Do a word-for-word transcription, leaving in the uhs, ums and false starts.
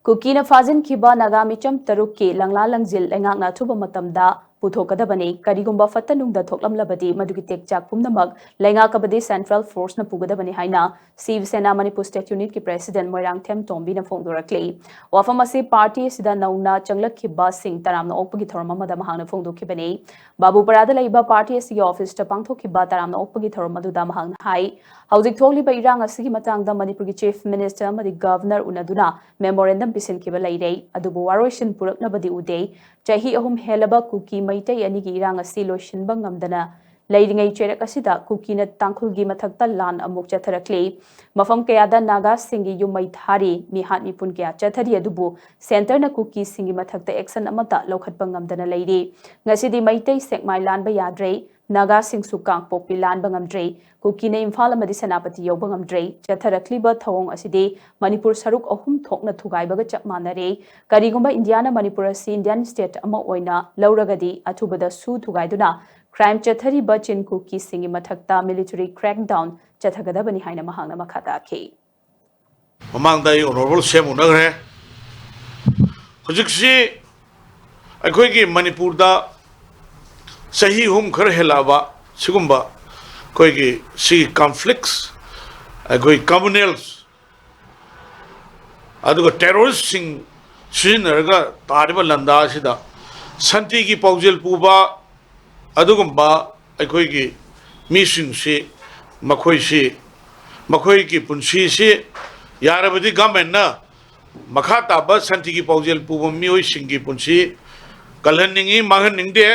ꯀꯨꯀꯤꯅ ꯐꯥꯖꯤꯟꯈꯤꯕ ꯅꯥꯒꯥ ꯃꯤꯆꯝ ꯇꯔꯨꯛꯀꯤ ꯂꯪꯂꯥ ꯂꯪꯖꯤꯜ ꯂꯩꯉꯥꯛꯅ ꯑꯊꯨꯕ ꯃꯇꯝꯗ ꯄꯨꯊꯣꯛꯀꯗꯕꯅꯤ꯫ ꯀꯔꯤꯒꯨꯝꯕ ꯐꯠꯇ ꯅꯨꯡꯗ ꯊꯣꯛꯂꯝꯂꯕꯗꯤ ꯃꯗꯨꯒꯤ ꯇꯦꯛꯆꯥꯛ ꯄꯨꯝꯅꯃꯛ ꯂꯩꯉꯥꯛ ꯑꯃꯗꯤ ꯁꯦꯟꯇ꯭ꯔꯦꯜ ꯐꯣꯔꯁꯅ ꯄꯨꯒꯗꯕꯅꯤ ꯍꯥꯏꯅ ꯁꯤꯕ ꯁꯦꯅꯥ ꯃꯅꯤꯄꯨꯔ ꯁ꯭ꯇꯦꯠ ꯌꯨꯅꯤꯠꯀꯤ ꯄ꯭ꯔꯦꯁꯤꯗꯦꯟ ꯃꯣꯏꯔꯥꯡꯊꯦꯝ ꯇꯣꯝꯕꯤꯅ ꯐꯣꯡꯗꯣꯔꯛꯂꯤ꯫ ꯋꯥꯐꯝ ꯑꯁꯤ ꯄꯥꯔꯇꯤ ꯑꯁꯤꯗ ꯅꯧꯅ ꯆꯪꯂꯛꯈꯤꯕꯁꯤꯡ ꯇꯔꯥꯝꯅ ꯑꯣꯛꯄꯒꯤ ꯊꯧꯔꯝ ꯑꯃꯗ ꯃꯍꯥꯛꯅ ꯐꯣꯡꯗꯣꯛꯈꯤꯕꯅꯤ꯫ ꯕꯥꯕꯨꯄꯔꯥꯗ ꯂꯩꯕ ꯄꯥꯔꯇꯤ ꯑꯁꯤꯒꯤ ꯑꯣꯐꯤꯁꯇ ꯄꯥꯡꯊꯣꯛꯈꯤꯕ ꯇꯔꯥꯝꯅ ꯑꯣꯛꯄꯒꯤ ꯊꯧꯔꯝ ꯑꯗꯨꯗ ꯃꯍꯥꯛꯅ ꯍꯥꯏ, ꯍꯧꯖꯤꯛ ꯊꯣꯛꯂꯤꯕ ꯏꯔꯥꯡ ꯑꯁꯤꯒꯤ ꯃꯇꯥꯡꯗ ꯃꯅꯤꯄꯨꯔꯒꯤ ꯆꯤꯐ ꯃꯤꯅꯤꯁꯇꯔ ꯑꯃꯗꯤ ꯒꯚꯔꯅꯔ ꯎꯅꯗꯨꯅ ꯃꯦꯃꯣꯔꯦꯟꯗꯝ ꯄꯤꯁꯤꯟꯈꯤꯕ ꯂꯩꯔꯦ, ꯑꯗꯨꯕꯨ ꯋꯥꯔꯣꯏꯁꯤꯟ ꯄꯨꯔꯛꯅꯕꯗꯤ ꯎꯗꯦ꯫ ꯆꯍꯤ ꯑꯍꯨꯝ ꯍꯦꯜꯂꯕ ꯀꯨꯀꯤ ꯃꯩꯇꯩ ꯑꯅꯤꯒꯤ ꯏꯔꯥꯡ ꯑꯁꯤ ꯂꯣꯏꯁꯤꯟꯕ ꯉꯝꯗꯅ ꯂꯩꯔꯤꯉꯩ ꯆꯩꯔꯛ ꯑꯁꯤꯗ ꯀꯨꯀꯤꯅ ꯇꯥꯡꯈꯨꯜꯒꯤ ꯃꯊꯛꯇ ꯂꯥꯟ ꯑꯃꯨꯛ ꯆꯠꯊꯔꯛꯂꯤ꯫ ꯃꯐꯝ ꯀꯌꯥꯗ ꯅꯥꯒꯥꯁꯤꯡꯒꯤ ꯌꯨꯝ ꯃꯩ ꯊꯥꯔꯤ, ꯃꯤꯍꯥꯠ ꯃꯤꯄꯨꯟ ꯀꯌꯥ ꯆꯠꯊꯔꯤ, ꯑꯗꯨꯕꯨ ꯁꯦꯟꯇꯔꯅ ꯀꯨꯀꯤꯁꯤꯡꯒꯤ ꯃꯊꯛꯇ ꯑꯦꯛꯁꯟ ꯑꯃꯠꯇ ꯂꯧꯈꯠꯄ ꯉꯝꯗꯅ ꯂꯩꯔꯤ꯫ ꯉꯁꯤꯗꯤ ꯃꯩꯇꯩ ꯁꯦꯛꯃꯥꯏ ꯂꯥꯟꯕ ꯌꯥꯗ꯭ꯔꯦ, ꯅꯥꯒꯥꯁꯤꯡꯁꯨ ꯀꯥꯡꯄꯣꯛꯄꯤ ꯂꯥꯟꯕ ꯉꯝꯗ꯭ꯔꯦ, ꯀꯨꯀꯤꯅ ꯏꯝꯐꯥꯜ ꯑꯃꯗꯤ ꯁꯦꯅꯥꯄꯇꯤ ꯌꯧꯕ ꯉꯝꯗ꯭ꯔꯦ꯫ ꯆꯠꯊꯔꯛꯂꯤꯕ ꯊꯧꯑꯣꯡ ꯑꯁꯤꯗꯤ ꯃꯅꯤꯄꯨꯔ ꯁꯔꯨꯛ ꯑꯍꯨꯝ ꯊꯣꯛꯅ ꯊꯨꯒꯥꯏꯕꯒ ꯆꯞ ꯃꯥꯟꯅꯔꯦ꯫ ꯀꯔꯤꯒꯨꯝꯕ ꯏꯟꯗꯤꯌꯥꯅ ꯃꯅꯤꯄꯨꯔ ꯑꯁꯤ ꯏꯟꯗꯤꯌꯥꯟ ꯁ꯭ꯇꯦꯠ ꯑꯃ ꯑꯣꯏꯅ ꯂꯧꯔꯒꯗꯤ ꯑꯊꯨꯕꯗ ꯁꯨ ꯊꯨꯒꯥꯏꯗꯨꯅ ꯀ꯭ꯔꯥꯏꯝ ꯆꯠꯊꯔꯤꯕ ꯆꯤꯟ ꯀꯨꯀꯤꯁꯤꯡꯒꯤ ꯃꯊꯛꯇ ꯃꯤꯂꯤꯇꯔꯤ ꯀ꯭ꯔꯦꯛꯗꯥꯎꯟ ꯆꯠꯊꯒꯗꯕꯅꯤ ꯍꯥꯏꯅ ꯃꯍꯥꯛꯅ ꯃꯈꯥ ꯇꯥꯈꯤ꯫ ꯃꯃꯥꯡꯗ ꯑꯩ ꯑꯣꯅꯔꯦꯕꯜ ꯁꯤ ꯑꯦꯝ ꯎꯅꯈ꯭ꯔꯦ꯫ ꯍꯧꯖꯤꯛꯁꯤ ꯑꯩꯈꯣꯏꯒꯤ ꯃꯅꯤꯄꯨꯔꯗ ꯆꯍꯤ ꯑꯍꯨꯝ ꯈꯔ ꯍꯦꯜꯂꯛꯑꯕ ꯁꯤꯒꯨꯝꯕ ꯑꯩꯈꯣꯏꯒꯤ ꯁꯤꯒꯤ ꯀꯟꯐ꯭ꯂꯤꯛꯁ, ꯑꯩꯈꯣꯏ ꯀꯝꯃꯨꯅꯦꯜꯁ ꯑꯗꯨꯒ ꯇꯦꯔꯣꯔꯤꯁꯁꯤꯡ ꯁꯤꯖꯤꯟꯅꯔꯒ ꯇꯥꯔꯤꯕ ꯂꯥꯟꯗꯥ ꯑꯁꯤꯗ ꯁꯥꯟꯇꯤꯒꯤ ꯄꯥꯎꯖꯦꯜ ꯄꯨꯕ ꯑꯗꯨꯒꯨꯝꯕ ꯑꯩꯈꯣꯏꯒꯤ ꯃꯤꯁꯤꯡꯁꯤ, ꯃꯈꯣꯏꯁꯤ, ꯃꯈꯣꯏꯒꯤ ꯄꯨꯟꯁꯤꯁꯤ ꯌꯥꯔꯕꯗꯤ ꯒꯃꯦꯟꯅ ꯃꯈꯥ ꯇꯥꯕ ꯁꯥꯟꯇꯤꯒꯤ ꯄꯥꯎꯖꯦꯜ ꯄꯨꯕ ꯃꯤꯑꯣꯏꯁꯤꯡꯒꯤ ꯄꯨꯟꯁꯤ ꯀꯜꯍꯟꯅꯤꯡꯏ, ꯃꯥꯡꯍꯟꯅꯤꯡꯗꯦ꯫